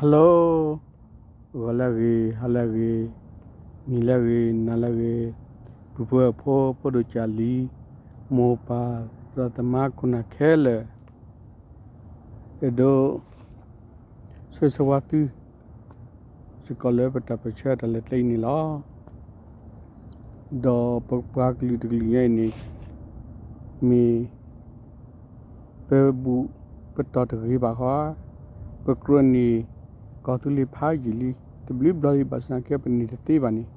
Hello, ဂီၤလၢအဂ့ၤ, ဟါလၢအဂ့ၤ, နံၤလၢအဂ့ၤ, နၤလၢအဂ့ၤ, ပုၢ်ဖိဝဲၢ်ဖိ ဖိဒိၣ်ကၢ်လံၤ, မိၢ်ပၢ် သရၣ်သမါ ခိၣ်နၢ်ခဲလၢာ်, အဲၣ်ဒိး ဆိၣ်ဂ့ၤဆၢဝါသု စ့ၢ်ကီးလၢပတၢ်ပၢၢ်ဆၢတၢ်လဲၤကျဲအံၤန့ၣ်လီၤ. ဒီးပပှၤကလုာ်တကလုာ်ညါအံၤန့ၣ် မ့ၢ် ပဘူၣ်ပတီၢ်တဂ့ၤဘၣ်ဃီ, ပကြၢးန့ၢ်ကီၢ်သူလ့ၤဖးယံာ်လံ, တဘျုးဘျီလံ ဘၣ်ဆၣ်ကဲပန့ၢ်တသ့ဘၣ်န့ၣ်,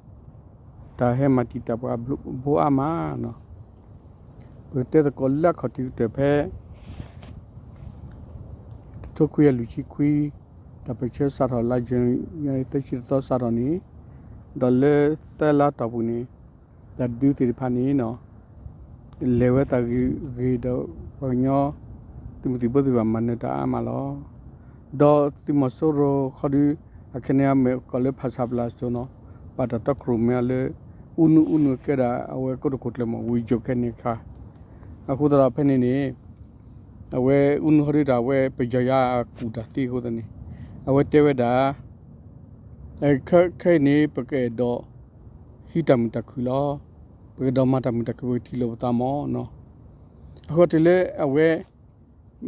တၢ်ဟဲမၤတံာ်တာ်ပှၤဘိအါမးနီၤ. ပကတဲသကိးလၢအခီၣ်ထံးကတၢၢ်ဖဲ တထိခွံကယၤလွံၢ်ဆံခွံ တၢ်ပၢၢ်ဆၢစးထီၣ်လါယနူၤအါရံၤသၢဆံတသီစးထီၣ်န့ၣ်, ဒီးလၢသၢလါတီၢ်ပူၤန့ၣ် တၢ်ဒုးသ့ၣ်တဖၣ်န့ၣ် လဲၤဝဲတၢ်ဂ့ၤဂ့ၤဒီး ပှၤကညီသုးမုၢ်သံၣ်ဘိသ့ၣ်တဖၣ်မၤနၢၤတၢ်အါမးလီၤ. ဒီးသုးမီၤစိရိၤခီဒု အခဲန့ၣ်အမ့ၢ်ကီၢ်လၢဖးဆးပလၢ်စိၤနီၤ, ဘၣ်တၢ်တီခိၣ်ရိၣ်မဲအီၤလၢ အူနုအူနုကဲဒၣ်အဝဲကိတိာ်ခိၣ်ကျၢၢ်မီၢ် ဝံၤယိာ်ခဲန့ၣ်အခါ, အဃိသတးဒီးဖဲန့ၣ်န့ၣ် အဝဲအူနုခီဒုတၢ်အဝဲပယီၤယါအကူၣ်တၢ်သ့အဃိသတးန့ၣ် အဝဲတဲဝဲဒၣ် ခဲအံၤန့ၣ် ပကအဲၣ်ဒိး ဟံးတၢ်မုာ်တၢ်ခုၣ်လီၤ. ပကအဲၣ်ဒိးမၤတၢ်မုာ်တၢ်ခုၣ် ပကထံၣ်လိာ်ပသးမီၢ်နီၤ. အဃိတုၤလၢအဝဲ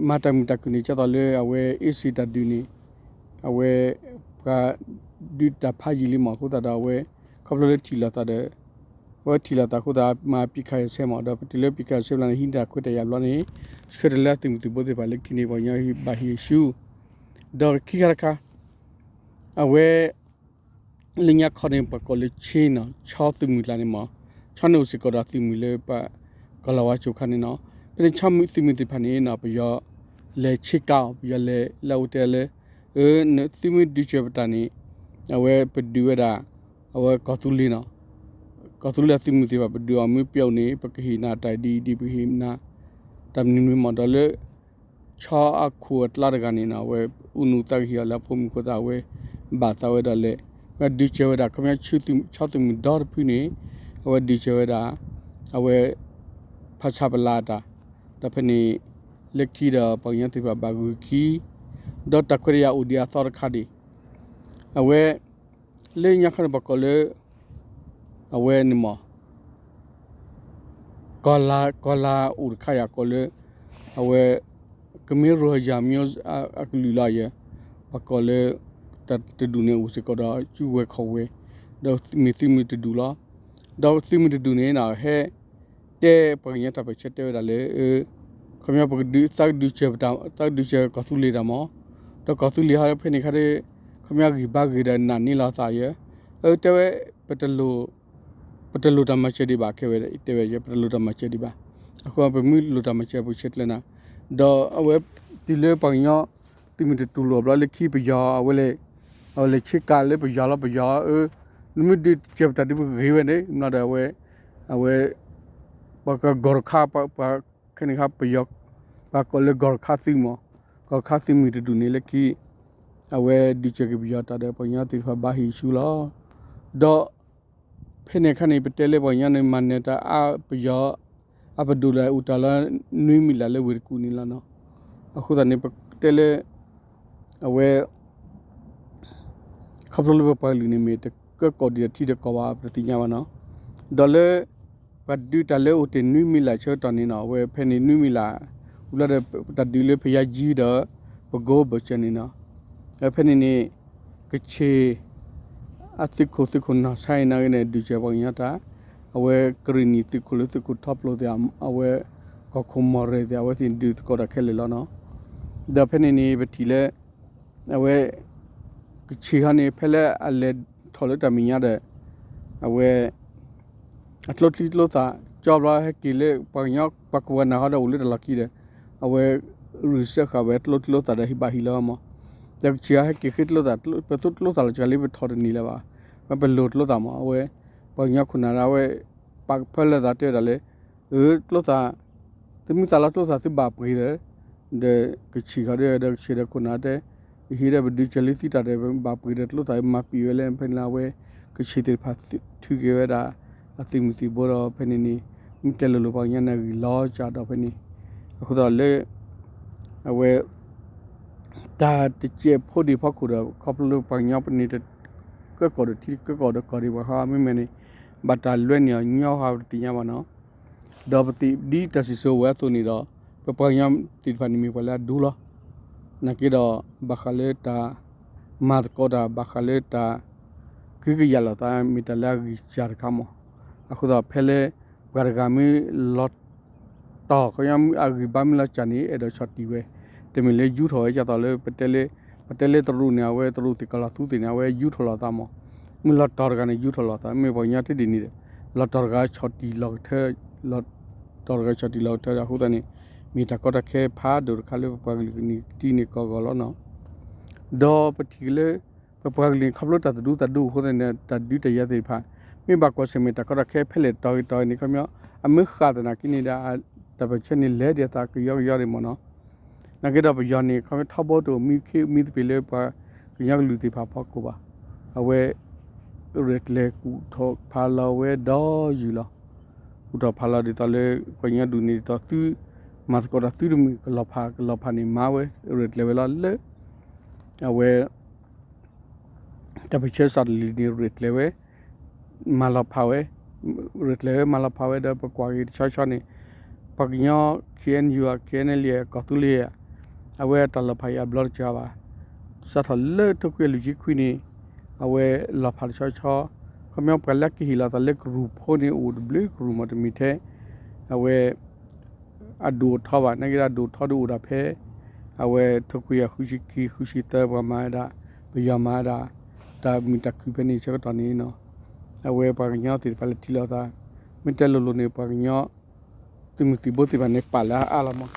မၤတၢ်မုာ်တၢ်ခုၣ်န့ၣ် ဒ်သိးလၢအဝဲအ့စ့ၣ်တၢ်ဒုးန့ၣ် အဝဲ ပှၤဒုးတၢ်ဖးယံာ်လံမီၢ် အဃိသတးဒီးအဝဲ ခီဖျိလၢထံၣ်လိာ်သးဒီး အဝဲထံၣ်လိာ်သးအဃိသတး မၤပစ်ခတ်ရပ်စဲမီၢ် ဒီးတုၤလၢပစ်ခတ်ရပ်စဲဘျီန့ၣ် ဟံးတၢ်ခွဲးတၢ်ယာ်ဘျီန့ၣ် ဆှၢတၢ်လၢအသုးမုၢ်သံၣ်ဘိသ့ၣ်တဖၣ်လၢခံန့ၣ် ပှၤကညီဘၣ်ဟံးဆူၣ် ဒီးခံခါတခါ အဝဲ လၢညါခီန့ၣ် ပှၤကိးလၢ Chin နီၤ, ဆီသုးမုၢ်ကျါန့ၣ်မီၢ်, ဆီန့ၣ်အိၣ်စ့ၢ်ကီးဒီးသုးမုၢ်လၢပှၤကီၢ်လၤဝါကၠိၤခါန့ၣ်နီၤ. ဖဲန့ၣ်ဆီသုးမုၢ်သ့ၣ်တဖၣ်န့ၣ်နီၤ ပယီၤလဲၤဆ့ကၤအီၤ ပယီၤလဲၤလၢအအိၣ်တဲလၢ သုမ့ၢ်ဒုးစၢၤပတၢ်န့ၣ် အဝဲပဒုးဝဲဒၣ် အဝဲကီၢ်သူလ့ၤနီၤ, ကီၢ်သူလ့ၤအသုးမုၢ်သ့ၣ်တဖၣ် ပဒုးအီၤမ့ၢ်ပျီန့ၣ် ပကဟ့ၣ်နၤတၢ်ဒ်အံၤဒ် ပကဟ့ၣ်နၤ တၢ်မနုၤမနုၤမီၢ် ဒီးလၢ ဆီအခိၣ်အကျါတဂၤန့ၣ်နီၤ အဝဲအူနုသးကဟ့ၣ်အီၤလၢအဖိမုၣ်အဃိသတး အဝဲဘၣ်သးဝဲဒီးလဲၤ အဝဲဒုးစၢၤဝဲဒၣ် ခီပညီ ဆီသုးမုၢ်ဒီတဖုန့ၣ် အဝဲဒုးစၢၤဝဲဒၣ် အဝဲ ဖးဆးပလၢ်တၢ် ဒီးဖဲန့ၣ် လၢခံဒီးပှၤကညီသ့ၣ်တဖၣ်ဘၣ်ဂုၤခံ ဒီးတၢ်ခွဲးတၢ်ယာ်အိၣ်ဒံးအသီတခါဒံး အဝဲ လၢညါခီန့ၣ် ပှၤကိးလၢ အဝဲန့ၣ်မီၢ် ကီၢ်လၤ ကီၢ်လၤအိၣ်တခါယၤကိးလၢ အဝဲ ကမ့ၢ်ရိဟၢယၤမၠိ အကလုာ်လီၤယဲ ပှၤကိးလၢ တၢ်တဒူၣ်န့ၣ်အိၣ်စ့ၢ်ကီးဒီး စုဝဲၤခီၣ်ဝဲၤ ဒီးမ့ၢ်သုးမုၢ်တဒူၣ်လီၤ. ဒီးသုးမုၢ်တဒူၣ်န့ၣ် ဟဲ တဲပှၤကညီတၢ်ပၢၢ်ဆၢတဲဝဲဒၣ်လၢ ခီပညီ ပကဒုး သးကဒုးစၢၤပတၢ် သးကဒုးစၢၤကီၢ်သူလ့ၤတၢ်မီၢ်, ဒီးကီၢ်သူလ့ၤဟီဖဲန့ၣ်ခါဒီး ခီပညီဂံၢ်ဘါဂ့ၤဒီးနာ်န့ၢ်လီၤသးယဲ, အတဲဝဲ ပတလိၣ် ပတလိၣ်တၢ်မၤစၢၤဒံးဘၣ် ခဲဝဲတဲဝဲယဲ ပတလိၣ်တၢ်မၤစၢၤဒံးဘၣ်, အဃိပမ့ၢ်လိၣ်တၢ်မၤစၢၤပကဆဲးကျၢနၤ, ဒီးအဝဲ တုၤလၢပှၤကညီ သုးမုၢ်တတူၢ်လိာ်ဘျီလၢခံပယီၤအဝဲလဲၤ အဝဲလဲၤဆ့ကၤလၢပယီၤလီၤပယီၤ အၢ နမ့ၢ်ဒုးစၢၤပတၢ်ဒုးပဂ့ၤဝဲန့ၣ် မ့ၢ်ဒီးအဝဲ အဝဲ ပှၤကဂီၤတခါ ပှၤခဲန့ၣ်ခါပယီၤ ပှၤကိးလၢဂီၤတခါသုးမီၢ်, ဂီၤတခါသုးမုၢ်တဒူၣ်န့ၣ်လၢခံ အဝဲဒုးစၢၤက့ၤပယီၤတၢ်ဒီးပှၤကညီသ့ၣ်တဖၣ်ဘၣ်ဟံးဆူၣ်လီၤ. ဒီး ဖဲန့ၣ်အခါန့ၣ် ပတဲလၢပှၤကညီန့ၣ် မၤနၢၤတၢ်အါပယီၤ အပဒိၣ်လၢအအိၣ်တၢ်လၢ နွံမံၤလၢ်လၢဝ့ၢ်တကူၣ်န့ၣ်လီၤနီၤ. အဃိသတးန့ၣ် ပတဲလၢ အဝဲ ခီဖျိလၢပပှၤကလုာ်န့ၣ်မ့ၢ်တကၢကီၢ်ဒံးဒီးထံဒီးကီၢ်ဘၣ် ပတသ့ၣ်ညါဘၣ်နီၤ. ဒီးလၢ ပှၤဒုးတၢ်လၢအိၣ်တ့ၢ်နွံမံၤလၢ်ဆၢကတီၢ်န့ၣ်နီၤ အဝဲဖဲန့ၣ်နွံမံၤလၢ် ဝံၤလီၤဒီး တၢ်ဒုးလၢဖယါယံဒီး ပကိးဘၢၣ်စၢၤန့ၣ်နီၤ. ဖဲန့ၣ်န့ၣ် ကဆ့ၣ် အသုးခိၣ်သုးခိၣ်နီၢ်ဆါအံၤနာ်က့န့ၣ် ဒုးစၢၤပှၤကညီတၢ် အဝဲကရ့ၣ်နံၣ်သုးခိၣ်လၢသုးခိၣ်ထီဖျိသ့ၣ် အဝဲ ကီၢ်ခိၣ်မီၢ်ရဲၣ်သ့ၣ် အဝဲသ့ၣ်ဒုးသကိးတၢ်ခဲလၢာ်လီၤနီၤ. ဒီးဖဲန့ၣ်န့ၣ် ပထံၣ်လၢ အဝဲ ကဆ့ၣ်ဟီန့ၣ် ဖဲလၢအလဲၤထီၣ်လၢတၢ်မဲာ်ညါဒီး အဝဲ အကျိချံကျိသၣ် ကၠီဘျီဟဲက့ၤလၢပှၤကညီပှၤကဝီၤနၢ်ဟီဒီးအိၣ်လၢတၢ်လီၢ်ခံဒီး အဝဲ ရူၢ်စၢဃာ်ဝဲကျိချံကျိသၣ်ဒီးဟံးဘၣ်ဟံးလီၤမး. ဒီးကဆ့ၣ်ဟီဟဲက့ၤဃ့ကျိသၣ် ပသူကျိသၣ်လီၤစှၤလံပထီၣ်တန့ၢ်လၢၤဘၣ်. ဝဲပလိၤကျိသၣ်မး အဝဲ ပှၤကညီခိၣ်နၢ်ဒၣ်ဝဲ ပာ်ကဖၢလၢသးတဲဝဲဒၣ်လၢ အၢ ကျိသၣ် သုမ့ၢ်သးလီကျိသၣ်သုဘၣ်ပှ့ၤဒီး ဒီးကဆံၣ်ဃီဒီး ဒီးကဆံၣ်ဒီးခိၣ်နၢ်တဲ ယဟံးဒီးပဒုးစၢၤလၢသုတၢ်ဒီး ဘၣ်ပှ့ၤဒီးကျိသၣ်မၤပံာ်ဝဲလၢ ဖဲန့ၣ်လၢအဝဲ ကဆံၣ်သ့ၣ်တဖၣ်ထုးက့ၤဝဲဒၣ် အသုးမုၢ်သံၣ်ဘိဒီး ဖဲန့ၣ်န့ၣ် မ့ၢ်တဲလိၤလိၤပှၤကညီန့ၣ်ဂံၢ်လီၤစၢ်ဒီးဖဲန့ၣ် အဃိသတးလၢ အဝဲ တၢ်တစဲးဖိဒံးဖီခိၣ်ဒီး ခီဖျိလၢပှၤကညီပန့ၣ် တကၢကီၢ်ဒီးထံ တကၢကီၢ်ဒီးကီၢ်ဒံးဘၣ်ဃီ မ့မ့ၢ်န့ၣ် ဘၣ်တၢ်လွဲန့ၢ်အီၤညီဟါပတသ့ၣ်ညါဘၣ်နီၤ. ဒီးပသ့ၣ်ဒ်တၢ်စံၣ်စိၤဝဲအသိးန့ၣ်ဒီး ပပှၤကညီသ့ၣ်တဖၣ်န့ၣ်မ့ၢ်ပှၤလၢအဒူလီၤ. နာ်က့ဒီး ဘၣ်ဃးလၢတၢ်မၤသကိးတၢ် ဘၣ်ဃးလၢတၢ် ကဟုကယာ်လိာ်သး မ့ၢ်တၢ်လၢအဂံၢ်စၢ်တခါမး. အဃိသတးဖဲလၢ ပှၤတဂၤမ့ၢ်လီၤတီၢ် ခီပညီအဂံၢ်ဘါမ့ၢ်လီၤစၢ်န့ၣ် အဲၣ်ဒိးဆီၣ်တံၢ်ဝဲ, တမ့ၢ်လၢယူထီၣ်ဝဲဒ်သိးလၢ ပတဲလၢတရူးန့ၣ် အဝဲတရူးသ့ၣ်ကီၤလီၤသူသ့ၣ်န့ၣ် အဝဲယူထီၣ်လိာ်သးမး. မ့ၢ်လီၤတီၢ်တဂၤန့ၣ် ယူထီၣ်လိာ်သး မ့ၢ်ပှၤကညီတဒ်န့ၣ်ဒီး လီၤတီၢ်တဂၤဆီၣ်တံၢ်လီၤကထၢ လီၤတီၢ်တဂၤဆီၣ်တံၢ်လီၤကထၢဒီး အဃိသတးန့ၣ် မ့ၢ်တၢ်ကီတၢ်ခဲဖးဒိၣ်တခါလၢပပှၤကလုာ်ကန့ၢ်ကတံၢ်န့ၣ်ကီၢ်ဂီၤလီၤနီၤ. ဒီးပထံၣ်က့ၤလၢ ပပှၤကလုာ်န့ၣ်ခီဖျိတၢ်သဒူသဒူအဃိသတးန့ၣ် တၢ်ဒုးတၢ်ယၤသ့ၣ်တဖၣ် မ့ၢ်ဘၣ်ကွၢ်ဆၢၣ်မဲာ်တၢ်ကီတၢ်ခဲဖဲလဲၣ်တီၤဂ့ၤတီၤဂ့ၤန့ၣ် ခီပညီ အမ့ၢ်ဃၣ်သနာ်က့န့ၣ်ဒီး တၢ်ပၢၢ်ဆၢန့ၣ်လဲၤဒံးအသးကယီကယီဒံးမးနီၤ. နာ်က့ဒီးပယီၤန့ၣ် ခီပညီထီဘိတအိၣ်မံခ့မံသပ့ၤလၢပှၤကညီကလုာ်သ့ၣ်တဖၣ်အဖီခိၣ်ဘၣ်. အဝဲ ရဲၣ်ကျဲၤကူၣ်ထီၣ်ဖးလီၤဝဲဒီယုၢ်လီၤ. ကူၣ်ထီၣ်ဖးလီၤဒ်သိးလၢ ပှၤကညီဒူၣ်န့ၣ်ဒ်သိးသု မၤသကိးတၢ်သုတမုာ်ကလီၤဖး ကလီၤဖးန့ၣ်မၤဝဲ ရဲၣ်ကျဲၤဝဲလီၤလၢ အဝဲ တၢ်ပၢၢ်ဆၢစးတလံၤန့ၣ် ရဲၣ်ကျဲၤဝဲ မၤလီၤဖးဝဲ ရဲၣ်ကျဲၤဝဲမၤလီၤဖးဝဲဒီး ပကွၢ်က့ၤတဆီဆီန့ၣ် ပှၤကညီ ခ့ၣ်အဲၣ်ယူၣ် ခ့ၣ်အဲၣ်လံ ကီၢ်သူလ့ၤ အဝဲတၢ်လီၤဖးအံၤအဘျီတစှၤဘၣ်. စးထီၣ်လၢထိခွံလွံၢ်ဆံခွံန့ၣ် အဝဲလီၤဖးတဆီဆီ ခီပညီပှၤလၢကဟ့ၣ်လီၤသးလၢကရူၢ်ဖိန့ၣ် အိၣ်တဘျုးကရူၢ်မး တမ့ၢ်ထဲ အဝဲ အဒိၣ်အထီဘၣ် နာ်က့ဒီးအဒိၣ်အထီဒုးအိၣ်ဒၣ်ဖဲ အဝဲထိခွံကယၤဃုဆံခံ ဃုဆံသၢ ပှၤမၤဝဲဒၣ် ပယီၤမၤဝဲဒၣ် တၢ်မုာ်တၢ်ခုၣ်ဖဲန့ၣ်ဆၢကတီၢ်န့ၣ်နီၤ. အဝဲပှၤကညီသ့ၣ်တဖၣ်လဲၤထံၣ်လိာ်သး မ့ၢ်တဲလိၤလိၤန့ၣ် ပှၤကညီ သုးမုၢ်သံၣ်ဘိသ့ၣ်တဖၣ်န့ၣ် ပာ်လၢအအါလီၤမး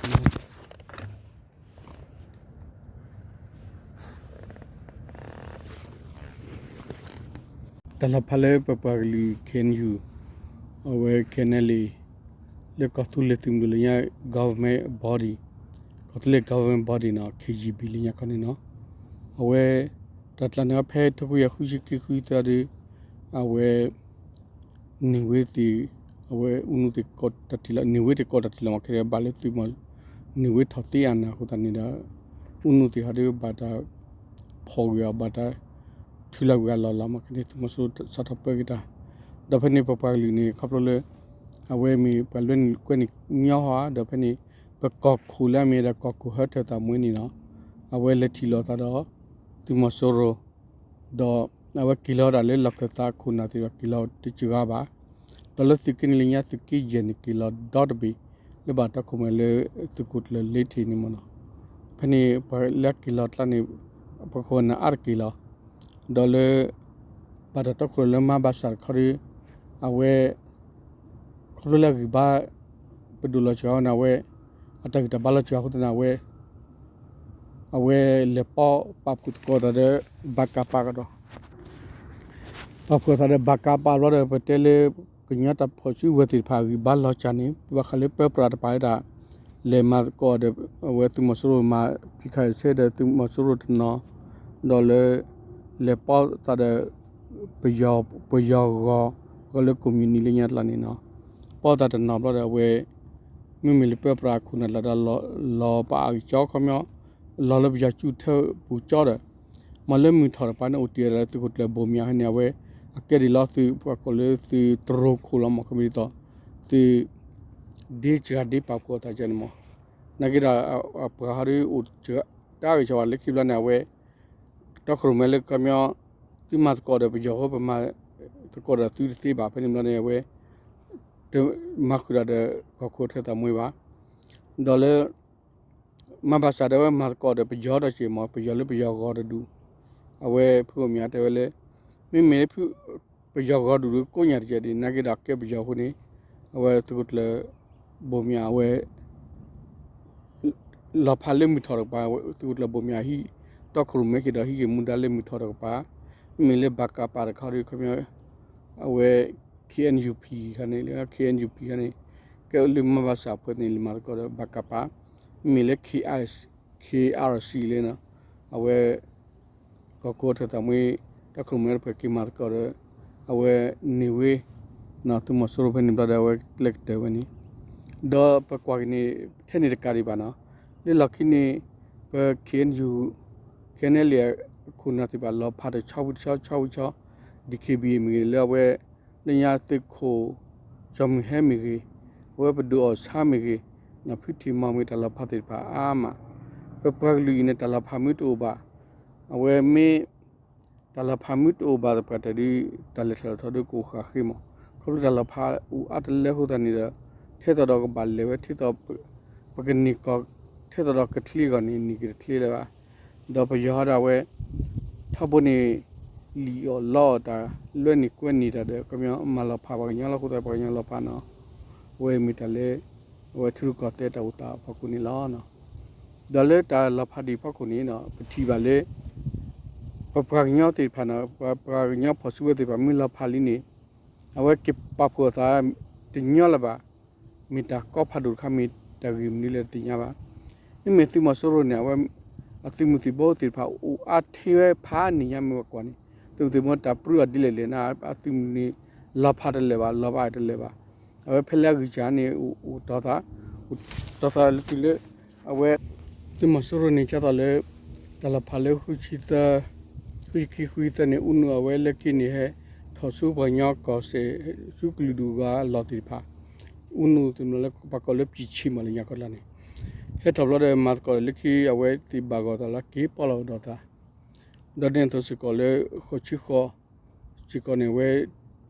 တၢ်လီၤဖးလၢပပှၤကလုာ် ခ့ၣ်အဲၣ်ယူၣ် အဝဲ ခ့ၣ်အဲၣ်လံ လၢကီၢ်သူလ့ၤသုးမုၢ်ဒိၣ်လၢညါ government body ကီၢ်သူလ့ၤ government body နီၤ ခ့ၣ်ယူၣ်ဘံၣ် လၢညါခီန့ၣ်နီၤ. အဝဲ တၢ်ကျါန့ၣ်ဖဲထိခွံကယၤဃုဆံခံ ဃုဆံသၢဒီး အဝဲ န့ၢ်ဝ့သ့ၣ် အဝဲ အူနူသ့ၣ် န့ၢ်ဝ့သ့ၣ်ကိးတၢ်ထံၣ်လီၤ ခဲအံၤဘၣ်လၢသုးမီၤ န့ၢ်ဝ့ထီၣ်သ့အနၢ်အဃိသတးန့ၣ်ဒီး အူနူသ့ၣ်ဟီဒီးဘၣ်တၢ်ဖီၣ်ကွံာ်အီၤ ဘၣ်တၢ်ထုးလီၤကွံာ်အလီၢ်လီၤ မ့ၢ်ကန့ၣ် သုးမီၤစိရိၤစးထီၣ်ပၢက့ၤတၢ် ဒီးဖဲန့ၣ်ပပှၤကလုာ်န့ၣ် ခီဖျိလၢ အဝဲမ့ၢ်ပှၤလွဲန့ၢ်ကွဲန့ၢ်ညီဟီဧါ ဒီးဖဲန့ၣ် ပကီၢ်ခိၣ်လၢအမ့ၢ်ဝဲဒၣ်ကီၢ်ခိၣ်ဟၢထၢၣ်သးမှဲန့ၣ်နီၤ အဝဲလဲၤထံၣ်လိာ်သးဒီး သုးမီၤစိရိၤ ဒီးအဝဲက့ၤလီၤဝဲဒၣ်လၢလီၢ်ခၢၣ်သးအခိၣ်နၢ်သ့ၣ်တဖၣ် က့ၤလီၤတစှၤဘၣ်. ဒီးလၢသုးက့န့ၣ်လၢညါ သုးက့ယဲၢ်န့ၣ် က့ၤလီၤဒီတဘ့ၣ် လၢဘၣ်တီခိၣ်ရိၣ်မဲလၢသုးခိၣ်ကျၢၢ်လ့ထံးန့ၣ်မ့ၢ်နီၤ. ဖဲန့ၣ် ပှၤလၢအက့ၤလီၤကျါန့ၣ် ပခိၣ်နၢ်အါတက့ၢ်လီၤ. ဒီးလၢ ဘၣ်တၢ်တီခိၣ်ရိၣ်မဲလၢမၤဘၣ်စၢ်တခီဒီး အဝဲ ခီဖျိလၢအဂံၢ်ဘါ ပဒိၣ်လီၤစှၤဝဲန့ၣ် အဝဲ အတၢ်ဂံၢ်တၢ်ဘါလီၤစှၤအဃိသတးန့ၣ် အဝဲ အဝဲလဲၤပီပာ်ဖှိၣ်သကိးတၢ်ဒီး ဘၣ်ကးပာ်ကဒီး ပာ်ဖှိၣ်သးဒီးဘၣ်ကးပာ်ဘျီဒီး ပတဲလၢ ကညီတၢ်ဖီၣ်စုကဝဲၤသ့ၣ်တဖၣ်အဂံၢ်ဘါလီၤစှၤန့ၣ် ဘၣ်ဃးလၢပၢပြးတပၤဝဲဒၣ် လဲၤမၤသကိးဒီး အဝဲသုးမီၤစိရိၤမၤ ဖံးခးစဲဒီးသုးမီၤစိရိၤတနီၤ ဒီးလၢ လဲၤပီသးဒီး ပယီၤဂီၤ ပှၤလၢကိးမံၤနံၤလၢညါတလါန့ၣ်နီၤ ပီသးတနီၤဘျီဒီး အဝဲ မ့မ့ၢ်လၢပၢပြးခိၣ်နၢ်တလးဒီး လီၤပာ်အဂံၢ်ကၠီခီပညီ လီၤလၢပယီၤကၠူၣ်ထၢပူၤကၠီဒီး မ့ၢ်လၢမုၢ်ထီၣ်တကပၤန့ၣ် အိၣ်တ့ၢ်ဝဲဒၣ်လၢသုးခိၣ်ကျၢၢ်ဘိၣ်မၠးဖဲန့ၣ် အဝဲ အကဲဒ်လီၤသုးပှၤကိးလၢသုးတရိၤခိၣ်လီၤမ့ၢ် ခီမ့ၢ်ဒ်သိး သုး ဒ့စှၤဒ့ပာ်ဖှိၣ်အသးန့ၣ်မ့ၢ် နာ်က့ဒီး အပှၤဟီဒီးအိၣ် တၢ်ဂ့ၤဆၢဝဲလၢခံဘျီန့ၣ် အဝဲ တီခိၣ်ရိၣ်မဲလၢခီပညီ သုမၤသကိးဒီးပယီၤဃိ ပမၤသကိးဒီးသုတသ့ဘၣ် ဖဲန့ၣ်ဘျီန့ၣ် အဝဲ တမၤဃုာ်ဒီး ကီၢ်ခိၣ်ထၢၣ်သးမှဲဘၣ် ဒီးလၢ မၤဘၣ်ဆၣ်ဒီးအဝဲမၤသကိးဒီးပယီၤဒီးက့ၤမ့ၢ် ပယီၤလၢပယီၤဂီၤတဒူၣ် အဝဲဖုအိၣ်မၠးတဲဝဲလၢ မ့မ့ၢ်လၢ ပယီၤဂီၤတဒူၣ်ကိးညါတက့ၢ်ဒ် နာ်က့ဒီးကဲပယီၤအဃိန့ၣ် အဝဲသုးခိၣ်ကျၢၢ်ဘိၣ်မၠးအဝဲ လီၤဖးလၢမုၢ်ထီၣ်တကပၤ သုးခိၣ်ကျၢၢ်ဘိၣ်မၠးဟံး တီခိၣ်ရိၣ်မဲက့ၤဒီးဟံးက့ၤမူဒါလၢမုၢ်ထီၣ်တကပၤ မ့မ့ၢ်လၢဘၣ်ကးပာ်တခီဒီး ခီပညီ အဝဲ ခ့ၣ်အဲၣ်ယူၣ်ပံၣ် ခါန့ၣ် လၢ ခ့ၣ်အဲၣ်ယူၣ်ပံၣ် ခါန့ၣ် ကဲလၢမၤဘၣ်ဆၣ်အဖၢၣ်န့ၣ် လၢမၤသကိးဒီးဘၣ်ကးပာ် မ့မ့ၢ်လၢ ခ့ၣ်အါရ်စံၣ် လၢ အဝဲ ကီၢ်ခိၣ်ထၢၣ်သးမှဲ တီခိၣ်ရိၣ်မဲတဖၣ်က့ၤမၤသကိးဒီး အဝဲန့ၢ်ဝ့ သုးမီၤစိရိၤဖဲန့ၣ်ဘျီဒီး အဝဲကျဲကတၢၢ်ဝဲန့ၣ် ဒီးပကွၢ်က့ၤန့ၣ် ထဲန့ၣ်တကးဒံးဘၣ်နီၤ လၢလီၢ်ခံန့ၣ် ပ K N U K N L A အခိၣ်နၢ်သ့ၣ်တဖၣ် လီၤဖးတဆီဝံၤတဆီ ဆီဝံၤတဆီ D K B A မ့ၢ်ဂ့ၤ လၢအဝဲ လၢညါသုးခိၣ် ကၠီၤမုၢ်ဟဲမ့ၢ်ဂ့ၤ, အဝဲပဒိၣ်အီၣ်ဆါမ့ၢ်ဂ့ၤ, နီၢ်ဖုထံးမီၢ်မ့ၢ် တၢ်လီၤဖးသ့ၣ်တဖၣ်အါမး, ပပှၤကလုာ်အံၤန့ၣ် တၢ်လီၤဖးမ့ၢ်တအိၣ်ဘၣ်, အဝဲမ့ၢ် တၢ်လီၤဖးမ့ၢ်တအိၣ်ဘၣ်သပှၢ်တၢၢ်ဒီး တၢ်လဲၤထီၣ်လဲၤထီဒီးကအိၣ်ဃာ်ဃ့မး, ခီဖျိတၢ်လီၤဖးအိၣ်အါတလၢအဃိသတးန့ၣ်ဒီး ထဲသိးဒီးကဘၣ်လဲၤဝဲ ထဲသိး ပကန့ၢ်ကီၢ် ထဲသိးဒီးကချ့အဂီၢ်န့ၣ် န့ၢ်က့ၤတချ့လၢၤဘၣ်, ဒီးပယီၤဒီးအဝဲ ထီဘိန့ၣ် လံၣ်အီၣ်လီအီၣ်တၢ် လွဲန့ၢ်ကွဲန့ၢ်တၢ်ဒီး ကမၤလီၤဖးပှၤကညီလီၤ အဃိသတးပှၤကညီလီၤဖးနီၤ, အဝဲမ့ၢ်တၢ်လၢ အဝဲထံရူၢ်ကီၢ်သဲးတၢ်အိၣ်သးအဖီခိၣ်န့ၣ်လီၤ. ဒီးလၢတၢ်လီၤဖးဒံးအဖီခိၣ်န့ၣ် ပထံၣ်ဘၣ်လၢ ပပှၤကညီသ့ၣ်တဖၣ်န့ၣ် ပှၤကညီဖီၣ်စုကဝဲၤသ့ၣ်တဖၣ် မ့ၢ်လီၤဖးလံန့ၣ် အဝဲက့ၤပာ်ဖှိၣ်အသးတညီလၢၤဘၣ်, မ့ၢ်တၢ်ကီဖးဒိၣ်တခါ မ့ၢ်တၢ်ဂ့ၢ်မနုၤလဲၣ်တသ့ၣ်ညါဘၣ်. မ့မ့ၢ်သုးမီၤစိရိၤန့ၣ် အဝဲ အသုးမုၢ်သံၣ်ဘိသ့ၣ်တဖၣ် အိၣ်အါထဲဝဲဖးန့ၣ်ညါ မ့ၢ်ပကွၢ်န့ၣ် သုးမုၢ်သံၣ်ဘိတၢ်ပြူအီၤဒ်လဲၣ်လဲၣ်န့ၣ် အသုးမုၢ်န့ၣ် လီၤဖးတလၢၤဘၣ် လီၤဖးတလၢၤဘၣ်. အဝဲဖဲလၢအဂံၢ်စၢ်န့ၣ် အိၣ်တီၤသး အိၣ်တီၤသးလၢတုၤလၢ အဝဲ သုးမီၤစိရိၤန့ၣ် ကၢ်သိးလၢ တၢ်လီၤဖးလၢဃုဆံသၢ ဃုဆံခံ ဃုဆံသၢန့ၣ် အူနုာ်အဝဲလၢခံန့ၣ် ဟဲထီၣ်ဆူပှၤကညီကီၢ်စဲၣ် ဆူကလုာ်ဒူၣ်အဂၤအလီၢ်သ့ၣ်တဖၣ် အူနုာ်သ့ၣ်မနုၤလၢပှၤကိးလၢ ပြည်ချစ် မးလၢညါခီကျါန့ၣ် ဟဲထီၣ်ဘျီဒီး မၤသကိးဒီးလၢခံအဝဲသ့ၣ်ဘၣ်ဂီၢ်သးလၢက့ၤပီၣ်လီၤကဒီးသး ဒီးဒ်န့ၣ်အသိးစ့ၢ်ကီးလၢ ဃိးဆံဃိး စ့ၢ်ကီးန့ၣ် အဝဲ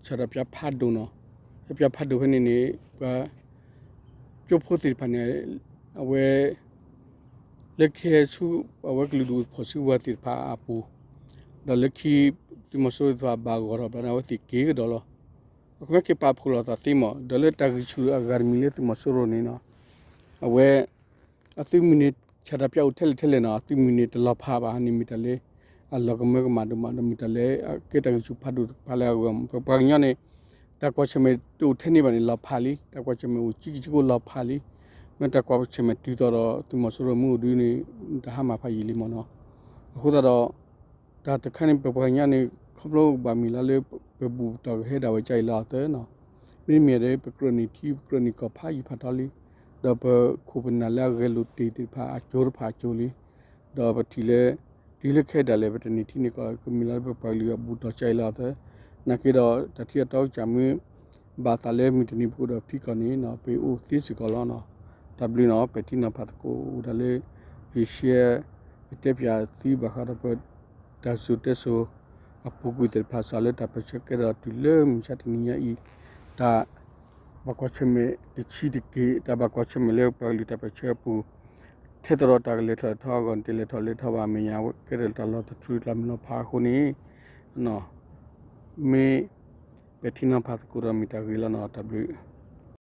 ဆန္ဒပြဖးဒိၣ်နီၤ, ဆန္ဒပြဖးဒိၣ်ဖဲန့ၣ်န့ၣ် ပှၤ ကၠိဖိသ့ၣ်တဖၣ်န့ၣ် အဝဲ လၢကဟဲဆူ အဝဲကလုာ်ဒူၣ်ဖီၣ်စုကဝဲၤသ့ၣ်တဖၣ်အပူၤ, ဒီးလၢခံ သုးမီၤစိရိၤသ့ၣ်တဖၣ်ဘၣ်ဂီၢ်ထီၣ်ဘျီန့ၣ် အဝဲသ့ၣ်က့ၤကဒီးလီၤ. အဃိမ့ၢ်က့ၤပာ်ဖှိၣ်လိာ်သးသ့မး ဒီးလၢတၢ်ဂံၢ်ဆူၣ်အဂၤတမံၤလၢသုးမီၤစိရိၤန့ၣ်နီၤ အဝဲ အသုးမုၢ်န့ၣ် ဆန္ဒပြအိၣ်ထဲလဲၣ်ထဲလဲၣ်နီၤ အသုးမုၢ်န့ၣ်တလီၤဖးဘၣ်န့ၣ် မ့ၢ်တၢ်လၢ အလီၤကမၢကမၣ်ဒိၣ်မး ဒီးမ့ၢ်တၢ်လၢ အကဲတၢ်ဂံၢ်ဆူၣ်ဖးဒိၣ်တဖၣ်လၢအဂီၢ် ပပှၤကညီန့ၣ် တၢ်ကွၢ်ဆၢၣ်မဲာ်တအိၣ်ထဲန့ၣ်ဘၣ်န့ၣ် လီၤဖးလံ တၢ်ကွၢ်ဆၢၣ်မဲာ်အိၣ်ကံကံကီလီၤဖးလံ, မ့ၢ်တၢ်ကွၢ်ဆၢၣ်မဲာ်တုၤသိးဒီးသုးမီၤစိရိၤမ့ၢ်အိၣ်ဒုန့ၣ် တၢ်ဟါမၢ်ဖးယံာ်လံမ့ၢ်နီၤ. အဃိသတးဒီး တၢ်တခါန့ၣ် ပပှၤကညီန့ၣ် ခီဖျိဘၣ်မ့ၢ်လီၤလၢ ပဘူၣ်ပတီၢ်ကဟဲဒၣ်ဝဲကၢ်အံၤလၢအီၤသၢနီၤ, မ့တမ့ၢ်ဒီး ပကြၢးန့ၢ်ထံ ပကြၢးန့ၢ်ကီၢ်ဖးယံာ်ဖးထီလံ, ဒီးပခိၣ်ပနၢ်လၢအဂဲၤလိာ်တ့ၢ်သ့ၣ်တဖၣ်အစိၤတဖၣ်အစိၤလံ, ဒီးပထံၣ်လၢ တုၤလၢခဲဒၣ်လဲာ် ပတန့ၢ်ထံန့ၢ်ကီၢ် ကမ့ၢ်လီၤလၢပပှၤကလုာ်အဘူၣ်တီၢ်ကၢ်အံၤလၢအီၤသၢ, နာ်က့ဒီး တၢ်ထံအတီကစၢ်မ့ၢ် ဘၣ်သးလၢမုၢ်တနံၤပကအိၣ်ဒီးထံကီၢ်န့ၣ်နီၤ ပအိၣ်သ့စ့ၢ်ကီးလီၤနီၤ. တၢ်ဘျုးနီၤ ပဲာ်ထံနီၤဖးသကိးဝဲဒၣ်လၢ ယရှဲ ယတဲပၠးသုဘၣ်ဃးဒီးပ တၢ်စံၣ်စိၤတဲစိၤ အပူၤကွံာ်သ့ၣ်တဖၣ် စးလၢတၢ်ပၢၢ်ဆၢကဲထီၣ်တုၤလၢမုၢ်မဆါတနံၤညါအံၤ, တၢ်ဘၣ်ကွၢ်ဆၢၣ်မဲာ်တဆံးတက့ၢ် တၢ်ဘၣ်ကွၢ်ဆၢၣ်မဲာ်လၢပှၤကလုာ်တၢ်ပၢၢ်ဆၢအပူၤ ထဲသိးဒီးတၢ်ကလဲၤထီၣ်လဲၤထီအဂီၢ်န့ၣ် တလဲၤထီၣ်လဲၤထီဘၣ် အမဲာ်ညါကဲထီၣ်တၢ်လီၤသထြူတၢ်မုၢ်လီၤဖးအဃိန့ၣ် မ့ၢ်ပဲာ်ထံနီၤဖးသကိးဒီးမ့ၢ်တၢ်ဂ့ၤလီၤနီၤ တၢ်ဘျုး